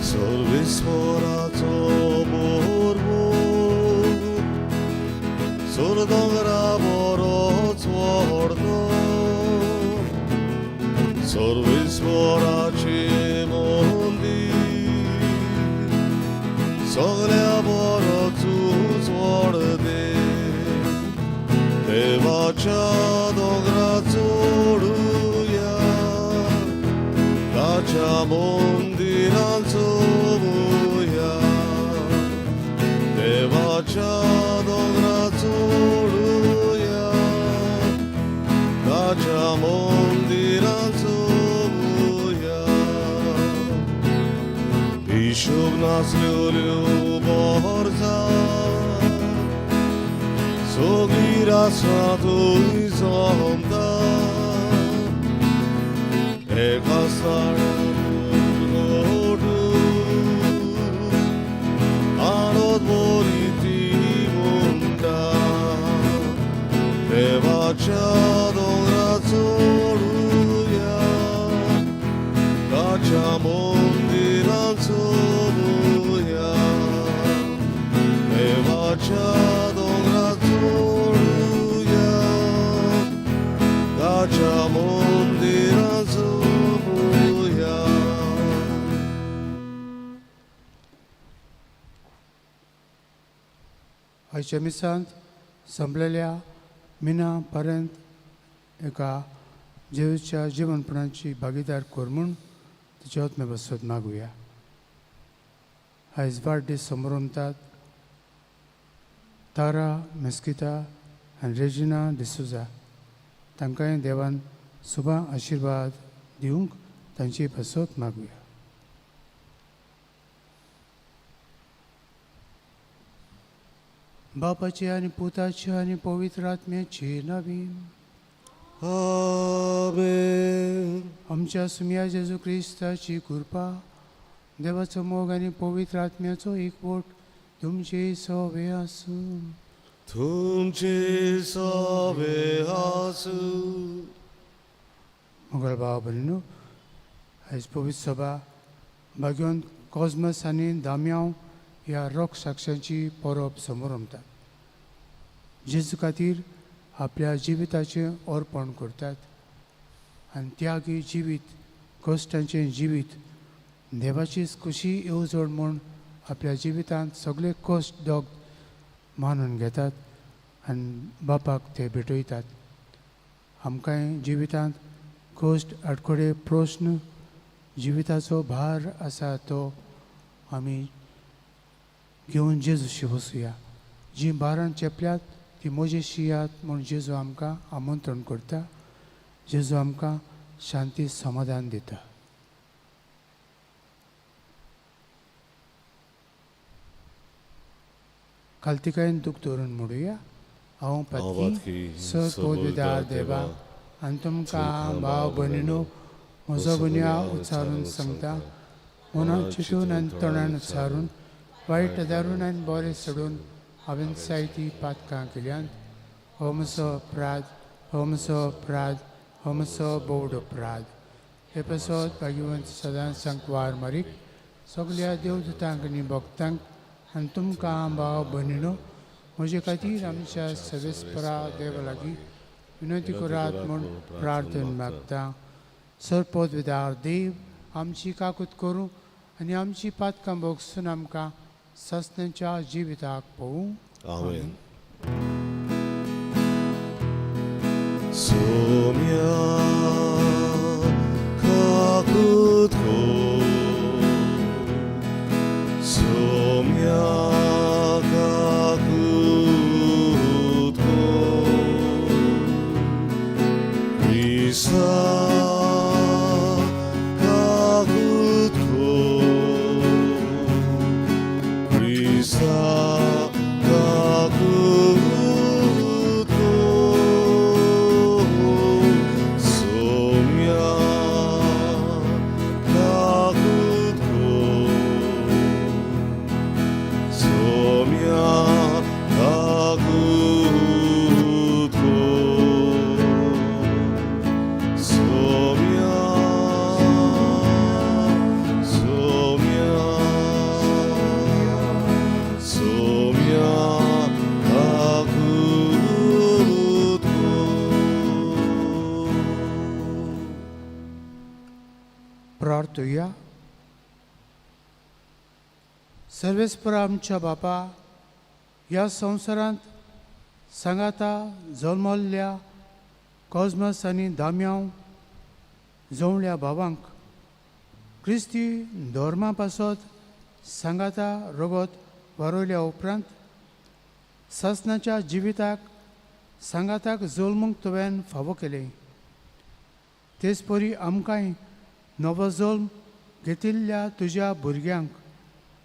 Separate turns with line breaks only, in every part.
सर्वेस्वराचो बोरबोर सोर दोंगरा बरोच व्हडलो सर्वेस्वराचें मंदीर सगल्या बरोचूच व्हड देव देवाच्या दोंगरा चडुया ताच्या मंदिरान चोवया देवाच्या दोंगरा चडुया ताच्या मंदिरान चोवया हिशोब नासल्यो वर्सां सगळीं राष्ट्रां थंय जमता एका स्थानार आनंद बरी ती म्हणटा देवाच्या दोंगरा चडुया ताच्या मंदिरान चोवया देवाच्या दोंगरा चडुया ताच्या मंदिरान चोवया.
आयच्या मिसांत संपलेल्या मिना पर्यंत एका जेजूच्या जिवनपणाची भागीदार कर म्हूण तिच्या आत्मे बसत मागुया. आयज वाडदीस समारंभात तारा मेस्किता आनी रेजिना डिसुजा तांकांय देवान सुबा आशिर्वाद दिवंक तांची बसत मागुया. बापाचे आनी पुताचे आनी पवित्र आत्म्याचे नांवी.
आमेन.
आमच्या सुमया जेजू क्रिस्ताची कृपा, देवाचो मोग आनी पवित्र आत्म्याचो एकवट तुमचे सवे आसूं.
तुमचे सवे आसूं.
मंगळ भाव भयणीनो, आयज पवित्र सभा भाग्यवंत कॉजमस आनी दाम्यांव ह्या रोख साक्षांची परब समारंभतात. जेजू खातीर आपल्या जिविताचें अर्पण करतात आनी त्यागी जिवीत, कश्टांचें जिवीत देवाची खुशी येवजण म्हूण आपल्या जिवितांत सगळे कश्ट दोग मानून घेतात आनी बापाक ते भेटयतात. आमकांय जिवितांत कश्ट, आडखळे, प्रस्न, जिविताचो भार आसा तो आमी घेवन जेजूशी वचुया. जी भारान चेपल्यात ती म्हजेशी यात म्हूण जेजू आमकां आमंत्रण करता. जेजू आमकां शांती समाधान दिता. खालतिकायेन दूख दवरून म्हणुया. हांव पातकी सर पवित्र देवा आनी तुमकां भाव भयणीनो म्हजो गुन्यांव उच्चारून सांगता. मनात चिंतून आनी तोंडान उच्चारून, वायट दारून आनी बरें सोडून हांवें जायतीं पातकां केल्यांत. हो म्हजो अपराध, हो म्हजो अपराध, हो म्हजो बोवड अपराध. हे पासत भाग्यवंत सदांच सांकवार मारीक सगल्या देवदूतांक आनी भक्तांक आनी तुमकां भाव भयणीनो म्हजे खातीर आमच्या सवेस्परा देवा लागीं विनंती करात म्हूण प्रार्थना मागता. सर पदवीदार देव आमची काकूत करूं आनी आमची पातकां भोगसून आमकां सस्नाच्या जिविताक पळोवं.
आमेन. सोम्या काकूत कर, सोम्या काकूत कर, क्रिस्ता काकूत कर, क्रिस्ता काकूत कर, सोम्या काकूत कर, सोम्या काकूत कर, सोम्या, सोम्या.
शांत होया. सर्वेस्पर आमच्या बापा, ह्या संवसारांत सांगाता जल्मल्ल्या कॉजमस आनी दाम्यांव जवळ्या भावांक क्रिस्ती धर्मा पासत सांगाता रगत वारयल्या उपरांत सासणाच्या जिविताक सांगाताक जल्मूंक तुवें फावो केलें. तेच परी आमकांय नवो जल्म घेतिल्ल्या तुज्या भुरग्यांक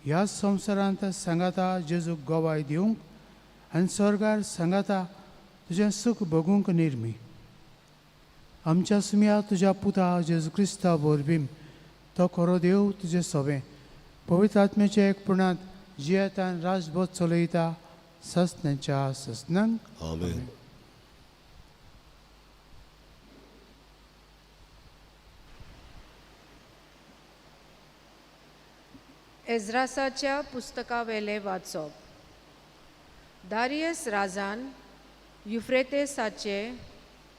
ह्या संवसारांत सांगाता जेजूक गवाय दिवंक आनी स्वर्गार सांगाता तुजें सूख भोगूंक निर्मी. आमच्या सुम्या तुज्या पुता जेजू क्रिस्ता वरवीं तो खरो देव तुजें सोबें पवित्र आत्म्याच्या एकपणांत जियेतान राजबोध चलयता ससनाच्या ससनांक.
आमेन.
एज्रासाच्या पुस्तकावेलें वाचप. दारियस राजान युफ्रेतेसाचे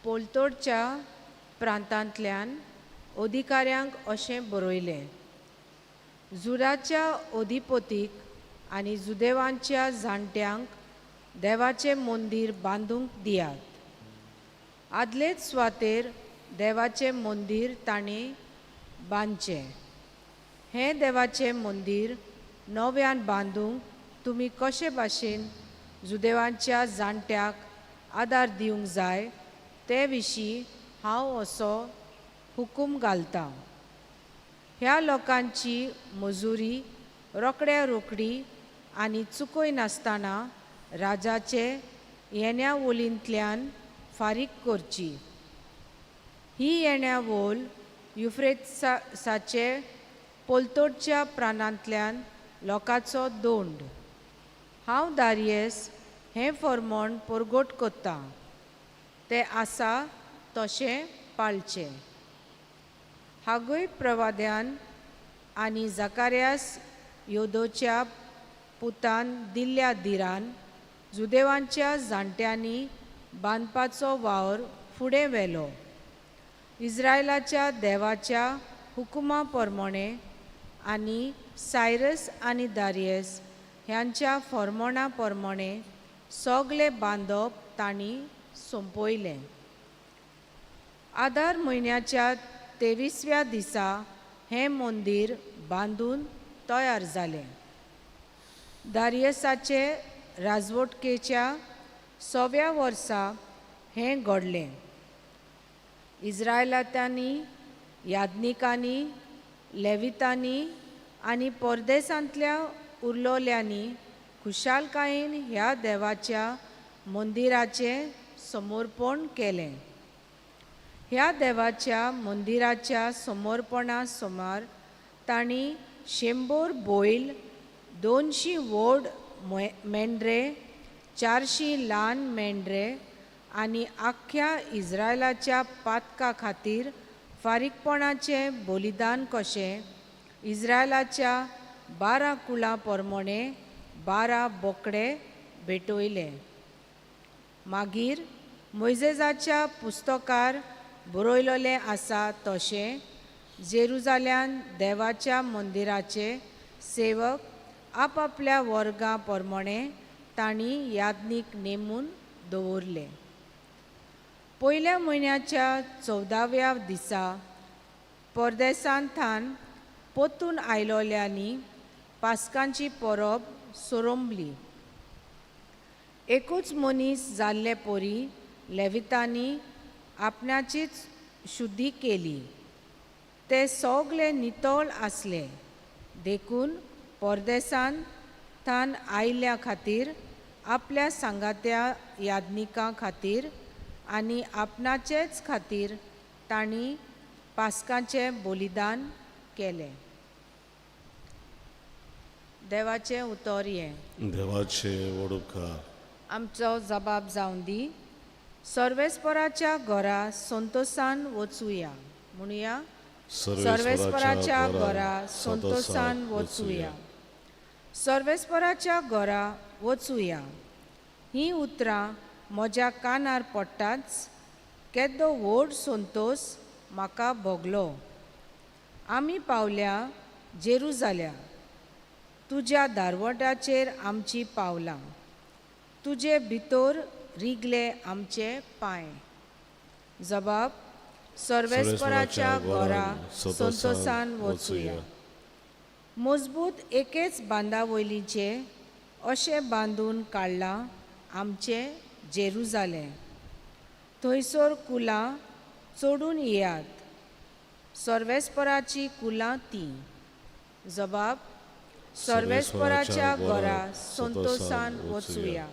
पोलतोडच्या प्रांतांतल्यान अधिकाऱ्यांक अशें बरयलें, जुराच्या अधिपतीक आनी जुदेवांच्या जाणट्यांक देवाचें मंदीर बांदूंक दियात. आदलेच सुवातेर देवाचें मंदीर तांणी बांदचें. हें देवाचें मंदीर नव्यान बांदूंक तुमी कशे भाशेन जुदेवांच्या जाणट्याक आदार दिवंक जाय ते विशीं हांव असो हुकूम घालतां. ह्या लोकांची मजुरी रोखड्या रोखडी आनी चुकय नासतना राजाचे येण्यावोलींतल्यान फारीक करची. ही येण्यावोल युफ्रेसाचे पोलतोडच्या प्राणांतल्यान लोकांचो दोंड. हांव दारियस हें फॉर्मोण परगट करतां, तें आसा तशें पाळचें. हागय प्रवाद्यान आनी जाकार्यास योदोच्या पुतान दिल्ल्या दिरान जुदेवांच्या जाणट्यांनी बांदपाचो वावर फुडें व्हेलो. इस्रायलाच्या देवाच्या हुकुमा प्रमाणे आनी सायरस आनी दारियस ह्यांच्या फॉर्मोणा प्रमाणे सगलें बांदप तांणी सोंपयलें. आदार म्हयन्याच्या 23व्या दिसा हें मंदीर बांदून तयार जालें. दारियसाचे राजवटकेच्या 6व्या वर्सा हें घडलें. इस्रायलांनी, याज्ञिकांनी, लेवितांनी आनी परदेसांतल्या उरलोल्यांनी खुशालकायेन ह्या देवाच्या मंदिराचें समर्पण केलें. ह्या देवाच्या मंदिराच्या समर्पणा सुमार तांणी 100 बैल, 200 व्हड मेंढरे, 400 ल्हान मेंढरे आनी आख्ख्या इस्रायलाच्या पातका खातीर फारीकपणाचें बलिदान कशें इस्रायलाच्या 12 कुळां प्रमाणे 12 बोकडे भेटयले. मागीर मोयजेजाच्या पुस्तकार बरयलेलें आसा तशें जेरुजाल्यान देवाच्या मंदिराचे सेवक आपआपल्या वर्गां प्रमाणे तांणी याज्ञीक नेमून दवरले. पयल्या म्हयन्याच्या 14व्या दिसा परदेसांतल्यान परतून आयलोल्यांनी पास्कांची परब सोरोंबली. एकूच मनीस जाल्ले परी लेवितांनी आपणाचीच शुद्धी केली. ते सगळे नितळ आसले देखून परदेसांतल्यान आयिल्ल्या खातीर, आपल्या सांगात्या याज्ञिकां खातीर आनी आपणाचेच खातीर तांणी पास्काचें बलिदान केलें. देवाचें उतर हें.
देवाचे व्हड उपकार.
आमचो जबाब जावन दी. सर्वेस्पराच्या घरा संतोसान वचुया. म्हणुया, सर्वेस्पराच्या घरा संतोसान वचुया. सर्वेस्पराच्या घरा वचुया. हीं उतरां म्हज्या कानार पडटाच केदो व्हड संतोस म्हाका भोगलो. आमी पावल्या जेरुजाल्या, तुज्या दारवटाचेर आमची पावलां, तुजे भितर रिगले आमचे पांय. जबाब सर्वेस्पराच्या घरा संतोसान वचुया. मजबूत एकेच बांदा वयलींचे अशें बांदून काडलां आमचें जेरुजालें. थंयसर कुलां चडून येयात, सर्वेस्पराची कुलां तीं. जबाब सर्वेस्पराच्या घरा संतोसान वचुया.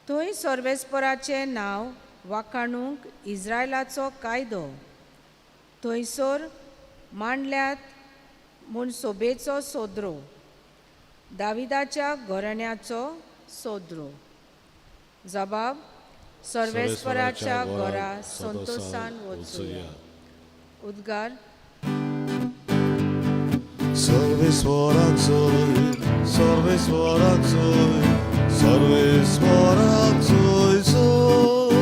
थंय सर्वेस्पराचें नांव वाखाणूंक इस्रायलाचो कायदो, थंयसर मांडल्यात म्हूण सोबेचो सोदरो, दाविदाच्या घराण्याचो सोदरो. जबाब सर्वेस्पराच्या घरा संतोसान वचुया. उद्गार
सर्वेस्वराक जोय, सर्वेस्वराक जोय, सर्वेस्वराक जोय जोय.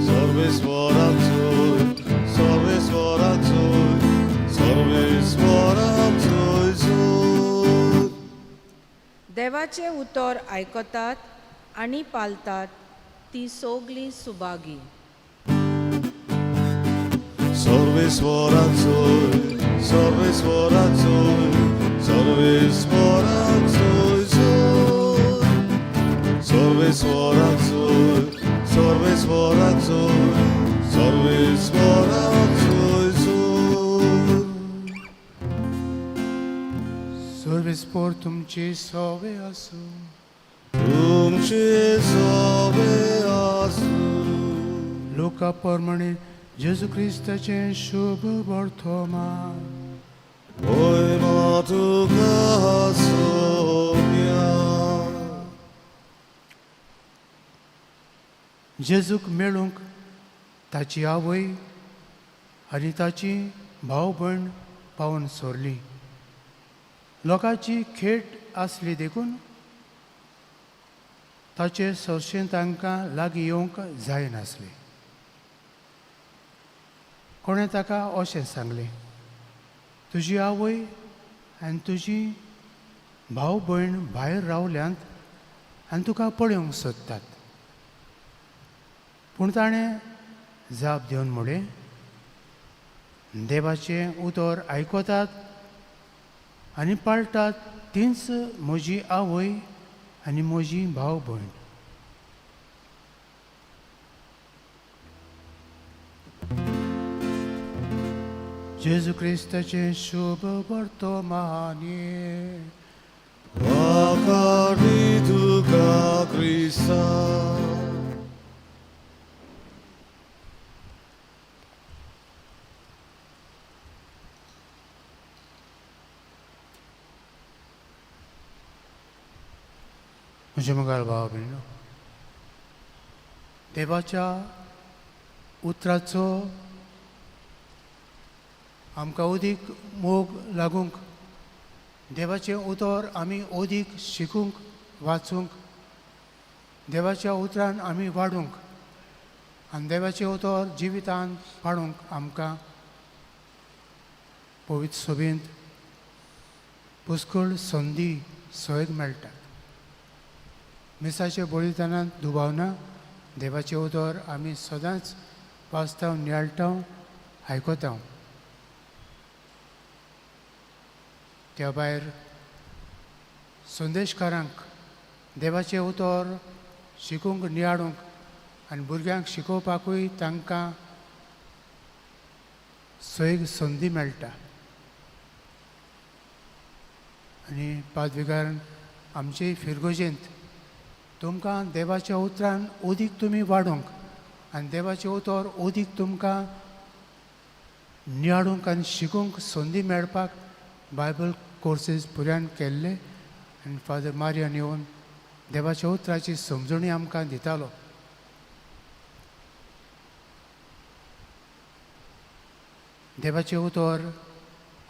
सर्वेस्वराक जोय, सर्वेस्वराक जोय, सर्वेस्वराक जोय जोय.
देवाचें उतर आयकतात आनी पालतात ती सगलीं सुभागी.
सर्वेस्वराक जोय, सर्वेस्वराक जोय, सर्वेस्वराक जोय जोय. सर्वेस्वराक जोय, सर्वेस्वराक जोय, सर्वेस्वराक जोय जोय.
सर्वेस्पोर तुमची सोवे आसूं.
तुमचे सोबे आसूं.
लोका प्रमाणे जेजू क्रिस्ताचें शुभ वर्तमान.
होय तुका सोम्या.
जेजूक मेळूंक ताची आवय आनी ताची भाव भयण पावून सोरली. लोकांची खेट आसली देखून ताचे सरशें तांकां लागीं येवंक जायनासलें. कोणें ताका अशें सांगलें, तुजी आवय आनी तुजी भाव भयण भायर रावल्यांत आनी तुका पळोवंक सोदतात. पूण ताणें जाप दिवन म्हणलें, देवाचें उतर आयकतात आनी पाळटात तींच म्हजी आवय आनी म्हजी भाव भयण. जेजू क्रिस्ताचें शुभ वर्तमान.
वाखाणी तुका क्रिस्ता.
म्हज्या मुखार भाव भयणो, देवाच्या उतराचो आमकां अदीक मोग लागूंक, देवाचें उतर आमी अदीक शिकूंक, वाचूंक, देवाच्या उतरान आमी वाडूंक आनी देवाचें उतर जिवितान पाडूंक आमकां पवित्र सभेंत पुष्कळ संदी सयत मेळटा. मिसाचे बलिदानांत दुबावना देवाचें उतर आमी सदांच वाचता, नियाळटा, आयकता. त्या भायर संदेशकारांक देवाचें उतर शिकूंक, नियाळूंक आनी भुरग्यांक शिकोवपाकूय तांकां सैग संदी मेळटा. आनी पादविगारान आमचे फिरगोजेंत तुमकां देवाच्या उतरान अदीक तुमी वाडोवंक आनी देवाचें उतर अदीक तुमकां नियाळूंक आनी शिकूंक संदी मेळपाक बायबल कोर्सीस पुराय केल्ले आनी फादर मारियान येवन देवाच्या उतराची समजणी आमकां दितालो. देवाचें उतर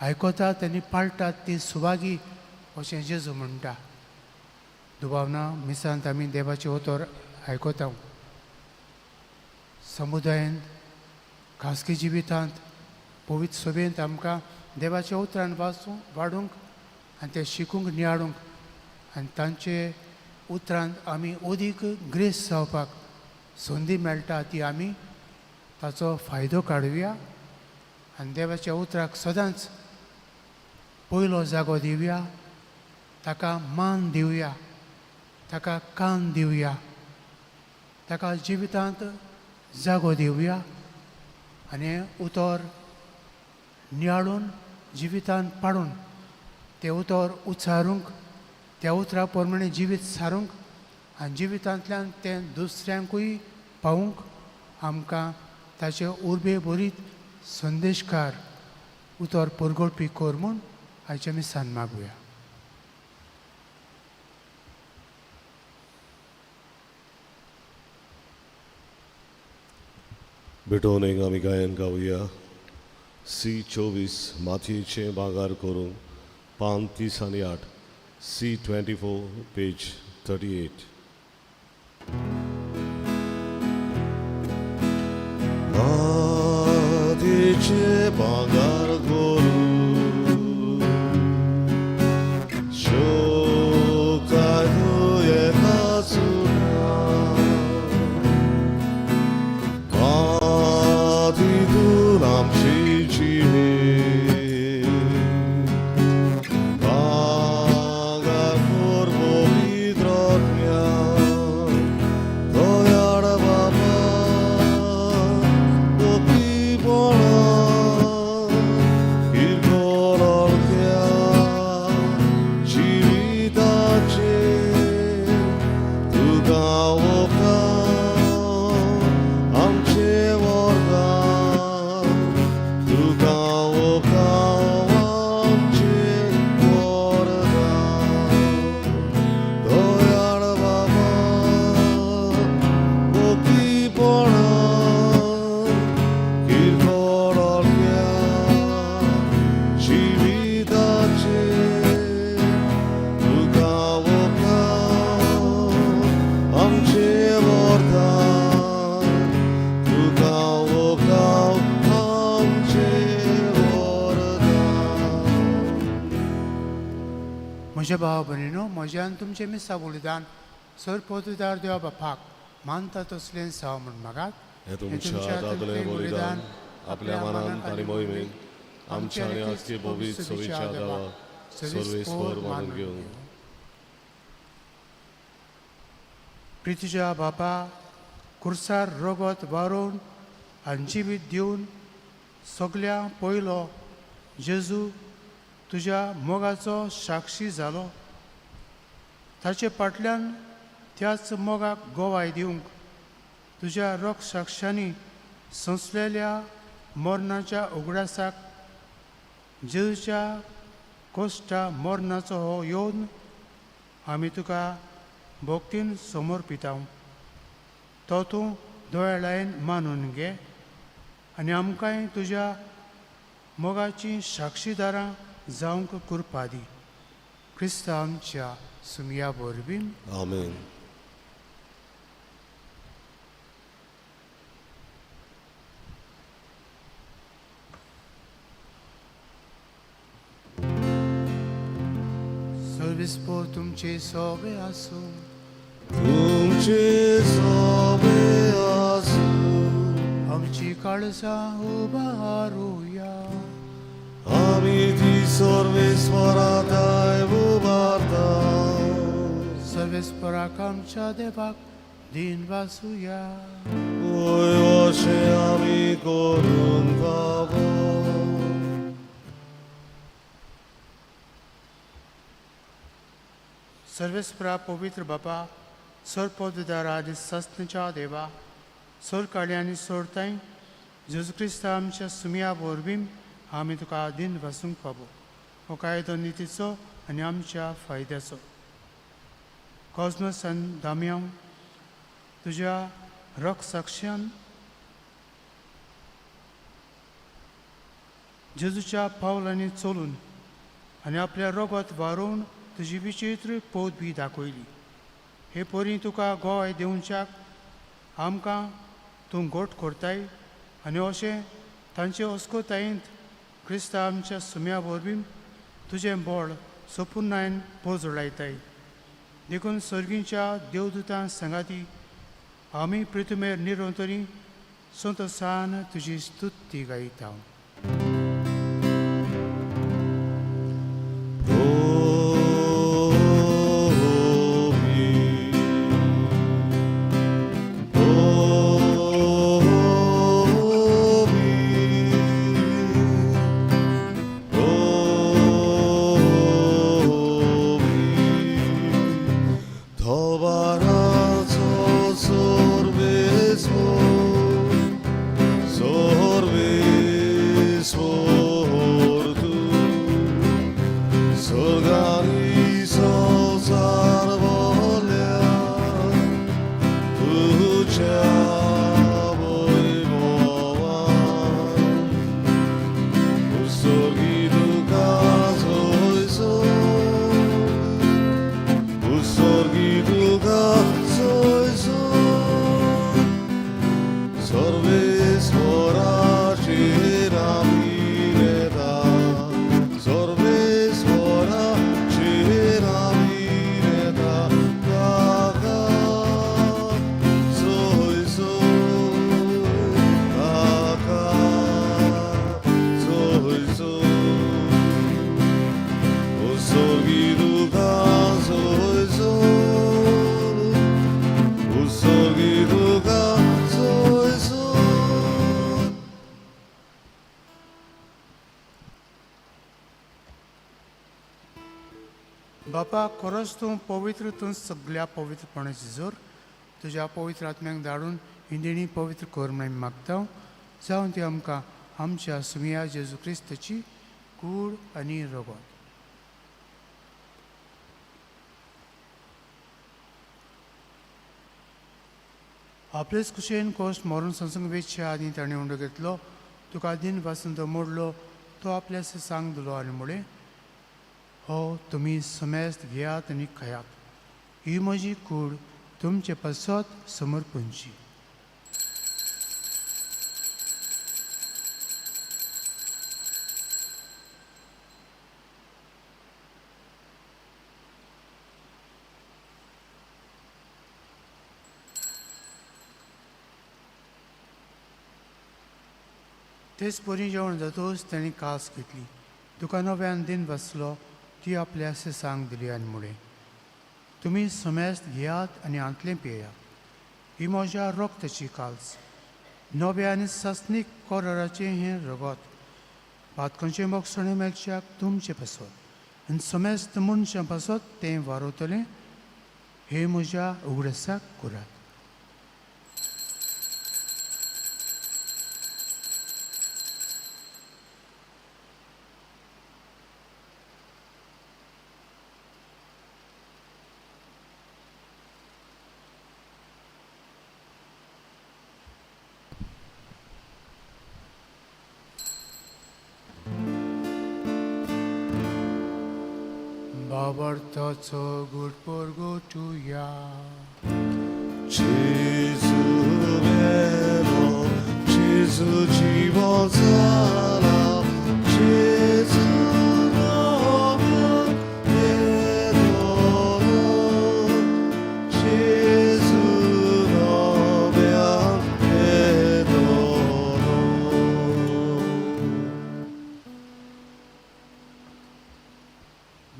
आयकतात आनी पाळटात ती सुभागी अशें जेजू म्हणटा. दुबावना मिसांत आमी देवाचें उतर आयकता. समुदायांत, खाजगी जिवितांत पवित्र सभेंत आमकां देवाच्या उतरान वाचूंक वाडूंक आनी तें शिकूंक नियाळूंक आनी तांचे उतरान आमी अदीक ग्रेस जावपाक संदी मेळटा ती आमी ताचो फायदो काडुया आनी देवाच्या उतराक सदांच पयलो जागो दिवया, ताका मान दिवया, ताका कान दिवया, ताका जिवितांत जागो दिवया आनी उतर नियाळून जिवितांत पाडून तें उतर उच्चारूंक, त्या उतरा प्रमाणे जिवीत सारूंक आनी जिवितांतल्यान तें दुसऱ्यांकूय पावूंक आमकां ताचे उर्बे भरीत संदेशकार उतर परगोळपी कर म्हूण आयच्या मिसान मागुया.
भेटोवन एक आमी गायन गावया. सी 24 मातयेचें भागार करूंक, पान 38, सी 24 पेज 38. मातयेचें भागार करूं शोकाय एका सुना मातीतून आमची जिणे भागार कर पवित्र आत्म्या दयाळ बाबा भक्तीपणा किरकोळ हलक्या जिविताचे तुका ओंपता आमचे वरदान, तुका ओंपता आमचे वरदान. दयाळ बाबा भक्तीपणा किरकोळ हलक्या जिविताचे तुका ओंपता आमचे वरदान, तुका ओंपता आमचे वरदान.
म्हज्या भाव भयणीनो, म्हज्या आनी तुमचें मिसा बलिदान सर पोतदार देवा बापाक मानता तसलें जावं म्हूण मागात.
हें तुमच्या हातांतलें बलिदान आपल्या मनान आनी मोहिमेन आमच्या आनी आजचे पवित्र सविच्या देवा सर्वेस्पर मानून घेवं.
प्रितीच्या बापा, कुर्सार रगत वारोवन आनी जिवीत दिवन सगल्या पयलो जेजू तुज्या मोगाचो साक्षी जालो. ताचे फाटल्यान त्याच मोगाक गोवाय दिवंक तुज्या रोग साक्षांनी सोंसलेल्या मरणाच्या उगडासाक जेजूच्या कोश्टा मरणाचो हो येवन आमी तुका भक्तीन समर्पितांव. तो तूं दोळ्यान मानून घे आनी आमकांय तुज्या मोगाचीं साक्षीदारां जावंक कृपा दी. क्रिस्तांव आमच्या सुमया वरवीं.
आमेन.
सर्वेस्पर तुमचे सोबे आसूं.
तुमचे सोबे आसूं.
आमची काळजां उबारुया.
आमी ती सर्वेस्परा उबारता.
सर्वेस्पराक आमच्या देवाक दिन वासुया.
वय अशें आमी करूंक फावो.
सर्वेस्परा पवित्र बापा, सर पददारा आनी सस्नच्या देवा, सर काळी आनी सोडताय जेजू क्रिस्ता आमच्या सुमया वरवीं आमी तुका दिन वसूंक फावो. हो कायदो नितीचो आनी आमच्या फायद्याचो. कॉजमस आनी दामयांव तुज्या रक्साक्षान जेजूच्या पावलांनी चलून आनी आपल्या रगत वारोवन तुजी विचित्र पोत बी दाखयली. हे परी तुका गोवाय दिवच्याक आमकां तूं गोट करताय आनी अशें तांचे अस्कोतायेंत क्रिस्ता आमच्या सुम्या वरवीं तुजें बळ सोपुर्णायन पोजोडायताय. देखून सर्गींच्या देवदूतां सांगाती आमी प्रितुमेर निरंतरी संतोसान तुजी स्तुती गायता. बापा खरोच तूं पवित्र, तूं सगळ्या पवित्रपणाची जोर तुज्या पवित्र आत्म्याक धाडून ही देणी पवित्र कर म्हूण आमी मागता. जावन ती आमकां आमच्या सुमिया जेजू क्रिस्ताची कूड आनी रगत. आपलेच कुशेन कोश मरून संसंग वेचच्या आदीं ताणें उंडो घेतलो, तुका दिन वासून तो मोडलो, तो आपल्या सांग दिलो आनी म्हळें, हो तुमी समेस्त घेयात आनी खायात, ही म्हजी कूड तुमचे पासत समर्पणची. तेच परी जेवण जातूच ताणें कास घेतली, तुका नव्यान दिन बसलो, ती आपल्या सांग दिली आनी म्हळें, तुमी समेस्त घेयात आनी आंतलें पियात, ही म्हज्या रक्ताची काल्स, नव्या आनी सासणीक कराराचें हें रगत, पातकांचें मोगसणें मेळच्याक तुमचें पासत आनी समेस्त मनशां पासत तें वारवतलें, हे म्हज्या उगडासाक करात. बाबर्थाचो गुड परगटुया.
Gesù vero, Gesù जीवन जाला, Gesù नव्या येदोलो, Gesù नव्या येदोलो.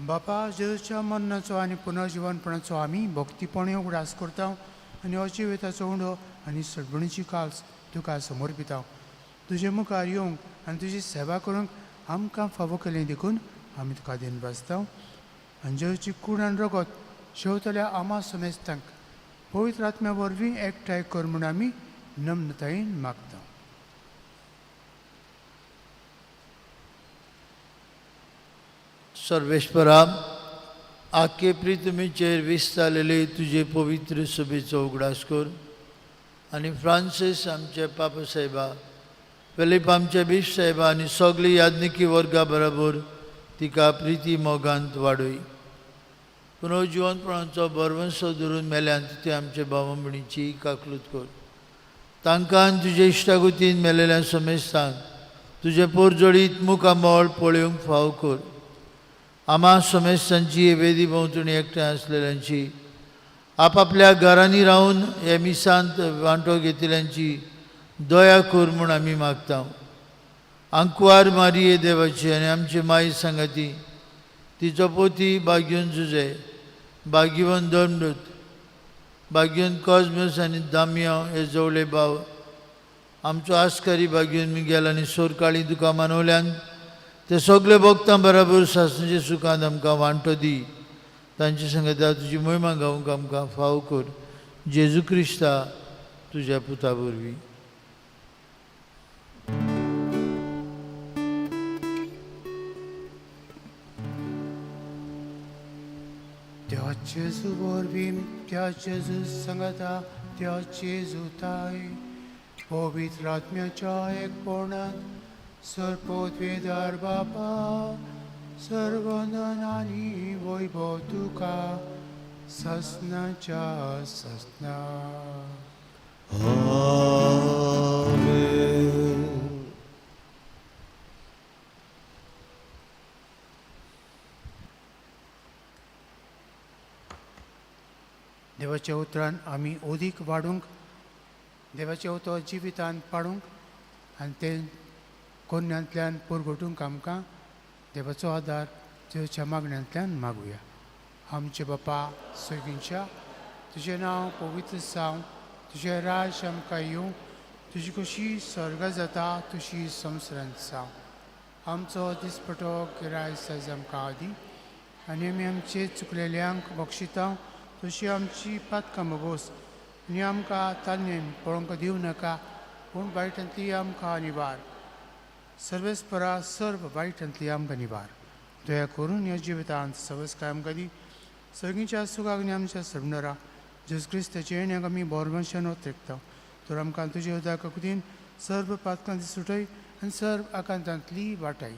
बापा जेजूच्या मरणाचो आनी पुनर्जिवनपणाचो आमी भक्तीपणी उगडास करता आनी हो जिविताचो उंडो आनी सडबणीची काल्स तुका समर्पिता. तुजे मुखार येवंक आनी तुजी सेवा करूंक आमकां फावो केलें देखून आमी तुका दिन भाजता. आनी जेजूची कूड आनी रगत शेवतल्या आमा समेस्तांक पवित्र आत्म्या वरवीं एकठांय कर म्हूण आमी नम्रतायेन मागता.
सर्वेश्वरा, आखे प्रितमीचेर विस्तारलेले तुजे पवित्र सभेचो उगडास कर आनी फ्रांसीस आमचे पापा साहेबा, फिलीप आमचे बीश साहेबा आनी सगळी याज्ञिकी वर्गा बरोबर तिका प्रिती मोगांत वाडय. पुनर्जिवनपणाचो बरवंसो धरून मेल्यान ते आमचे भाव भयणीची काकलूत कर. तांकां आनी तुजे इश्टागुतीन मेलेल्या समेस्तांक तुजें पोरजोळीत मुखामळ पळोवंक फाव कर. आमा समेस्तांची हे वेदी भोंवतणी एकठांय आसलेल्यांची, आपापल्या घरांनी रावन हे मिसांत वांटो घेतिल्ल्यांची दया कर म्हूण आमी मागता. आंकवार मारिये देवाची आनी आमची माई सांगाती, तिचो पोती बागीवन जुजे, बागीवन दंडूत, बागीवन कॉजमस आनी दामियांव हे जवळे भाव, आमचो आस्कारी बागीवन मिगेल आनी सोरकाळी तुका मानवल्यान ते सगळे भक्तां बराबर सासणाच्या सुखांत आमकां वांटो दी. तांचे सांगता तुजी मोहिमा गावंक आमकां फाव कर. जेजू क्रिस्ता तुज्या पुता वरवीं.
त्या जेजू वरवीं, त्या जेजू सांगता, त्या जेजू ताय पवित्र आत्म्याच्या एकपणान सर्वोद्वेदार बापा सर्वंदन आनी वैभव तुका ससनाच्या ससना.
आमेन.
देवाच्या उतरान आमी ओदीक वाडूंक, देवाचें उतर जिवितान पाडूंक आनी तें कोन्यांतल्यान पुरगोटूंक आमकां देवाचो आदार देवाच्या मागण्यांतल्यान मागुया. आमचे बापा सगळींच्या, तुजें नांव पवित्र जावं, तुजें राज आमकां येवं, तुजी कशी स्वर्ग जाता तशी संवसारांत जावं. आमचो दिसपटो गिराय सायज आमकां आदी आनी आमी आमचे चुकलेल्यांक बक्षिता तशी आमची पातकां बोस आनी आमकां तान्येन पळोवंक दिवं नाका, पूण वायटांतली आमकां निवार. सर्वेस्परा सर्व वायटांतली आमकां निवार. दया करून ह्या जिवितांत सवस आमकां दी. सगळींच्या सुखाक आनी आमच्या सरनरा जेजू क्रिस्ताचे येण्याक आमी बोरवंशान ओतरेकता. तर आमकां तुजे उदका कुदीन सर्व पातकांची सुटय आनी सर्व आकांतांतली वाटाय.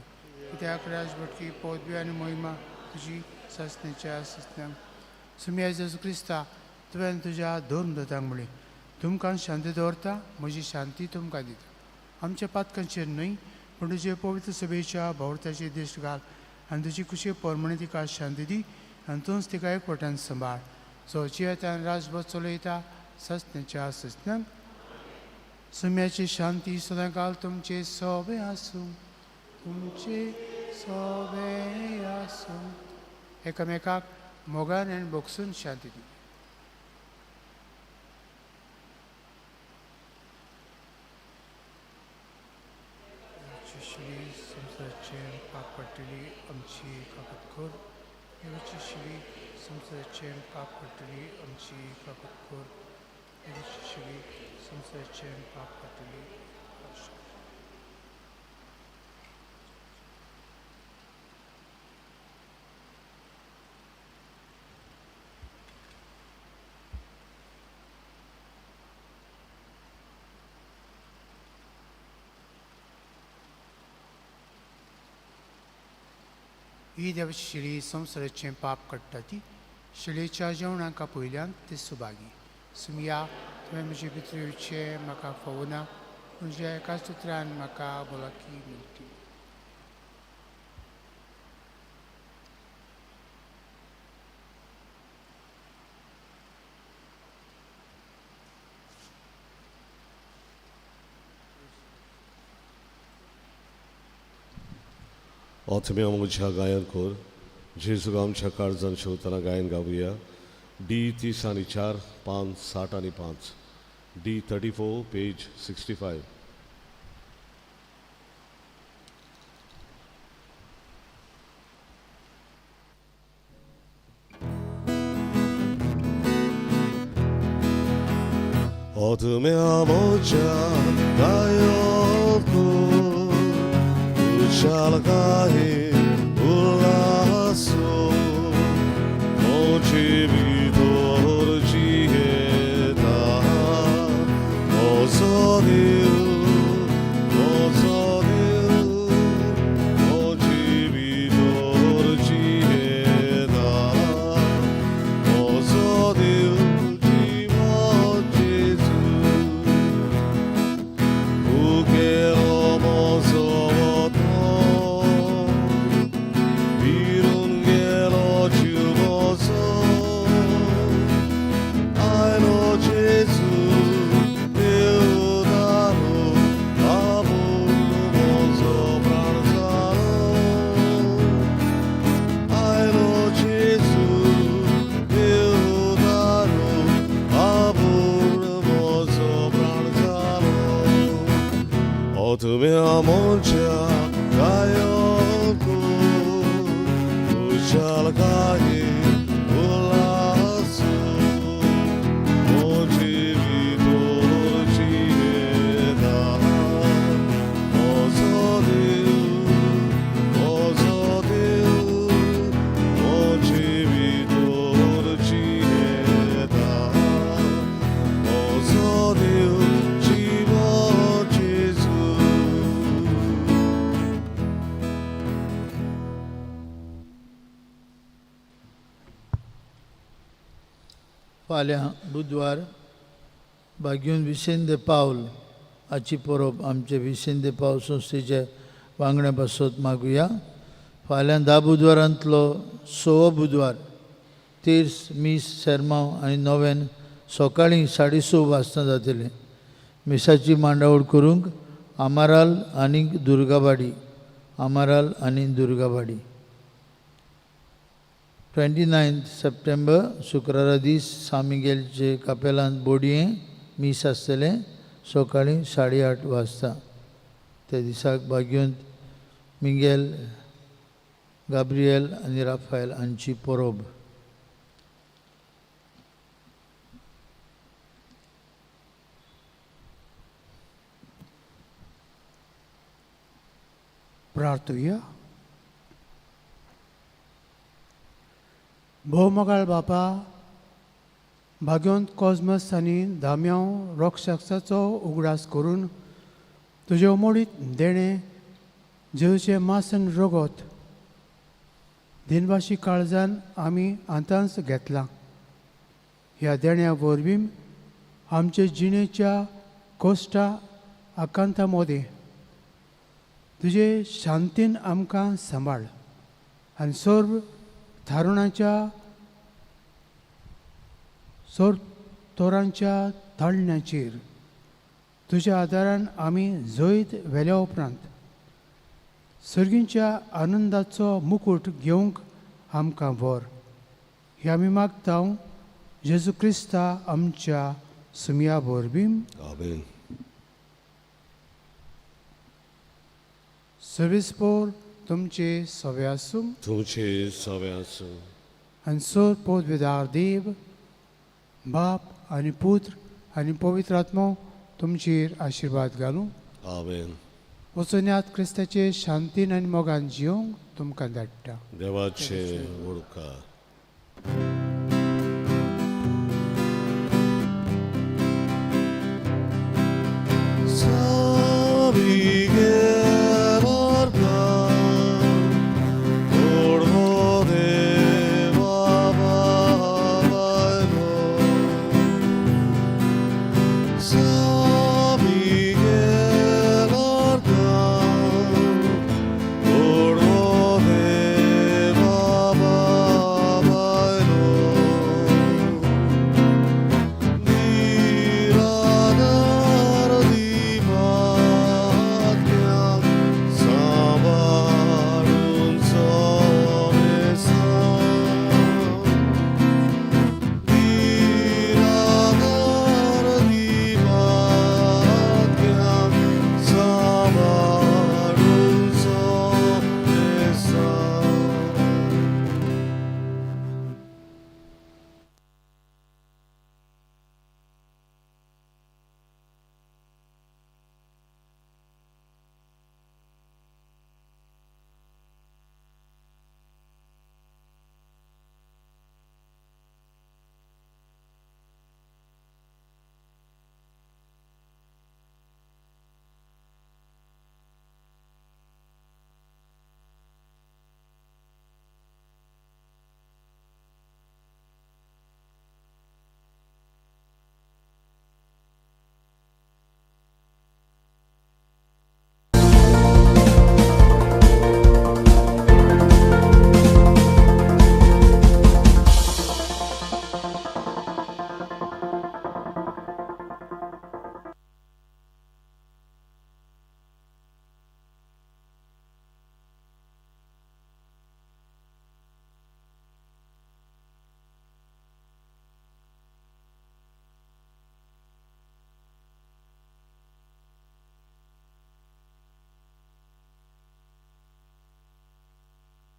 कित्याक राजभटकी पदवी आनी मोहिमा तुजी सासण्याच्या सासण्यांक. सुमिया जेजू क्रिस्ता, तुवें तुज्या धर्म दोतांक म्हणलें, तुमकां शांती दवरता, म्हजी शांती तुमकां दिता. आमच्या पातकांचेर न्हय पूण तुजे पवित्र सभेच्या भोंवताचेर दिश्ट घाल आनी तुजी खुशी परमणे तिका शांती दी आनी तूंच तिका एकवटान सांबाळ. जो जियेतान राजभर चलयता ससण्याच्या ससण्यांक. सुम्याची शांती सदांकाल तुमचे सोबे आसूं, तुमचे सोबे आसूं. एकामेकाक मोगान आनी बोगसून शांती दी. शिली संवसाराचेर पाप पडटली आमची काकत कर. देवाची शिली संवसाराचेर पाप पडटली आमची काकत कर. देवाची शिली संवसाराचेर पाप पडटली. ही देवाची शिली संवसाराचें पाप काडटा ती शिलेच्या जेवणाक पयल्यान ते सुभागी. सुमिया, तुवें म्हजे भितर येवचें म्हाका फावना, पूण तुज्या एका सुत्रान म्हाका भलायकी मेळटली.
आत्म्या म्हज्या गायन कर. जेजूक आमच्या काळजान शेवतना गायन गावया. डी 30 आनी 4, 5, 60 आनी 5. डी 34 पेज 65. आत्म्या म्हज्या गायन कर, खुशालकाये उल्हासो, म्हजे भितर जियेता म्हजो देव, म्हजो देव, म्हजे भितर जियेता म्हजो देव, जिवन जेजू. उगेलो म्हजो तुमी आमच्या गायक खुशालकाये उल्हासू म्हजी भितर जियेता म्हजो देव म्हजो देव म्हजी भितर जियेता म्हजो देव जिवो जेजू.
फाल्यां बुधवार बागयून विसेंत दे पावल हाची परब आमचे विसेंत दे पावल संस्थेचे वांगड्या पासत मागुया. फाल्यां 10 बुधवारांतलो 6वो बुधवार तीर्स मीस सेरमांव आनी नोवेन सकाळीं 6:30 वाजता जातलें. मिसाची मांडावळ करूंक आमाराल आनी दुर्गावाडी, आमाराल आनी दुर्गावाडी. 29 सप्टेंबर शुक्रारा दीस सामिगेलचे कापेलांत बोडये मीस आसतलें सकाळीं 8:30 वाजता. त्या दिसाक बागयोंत मिगेल गाब्रियल आनी राफायल हांची परब.
प्रार्थुया. भोवमोगाळ बापा, भाग्योंत कॉजमस आनी दाम्यांव रोक्षाक्षाचो उगडास करून तुजे उमोडीत देणें जेजूचें मास आनी रगत दिनवाशी काळजान आमी आतांच घेतलां. ह्या देण्या वरवीं आमचे जिणेच्या कोश्टा आकांता मदें तुजे शांतीन आमकां सांबाळ आनी सर्व थारुणाच्या सर्व तोरांच्या ताळण्याचेर तुज्या आदारान आमी जैत व्हेल्या उपरांत सर्गींच्या आनंदाचो मुकूट घेवंक आमकां व्हर. हे आमी मागता जेजू क्रिस्ता आमच्या सुमया वरवीं.
आमेन.
सर्वीस पोर तुमचे सवे आसूं.
तुमचे सवे आसूं.
आनी सर पोदवेदार देव बाप आनी पुत्र आनी पवित्र आत्मो तुमचेर आशिर्वाद घालूं.
आमेन.
वचून क्रिस्ताचे शांतीन आनी मोगान जिवंक तुमकां धाडटा.
देवाचे वळखा.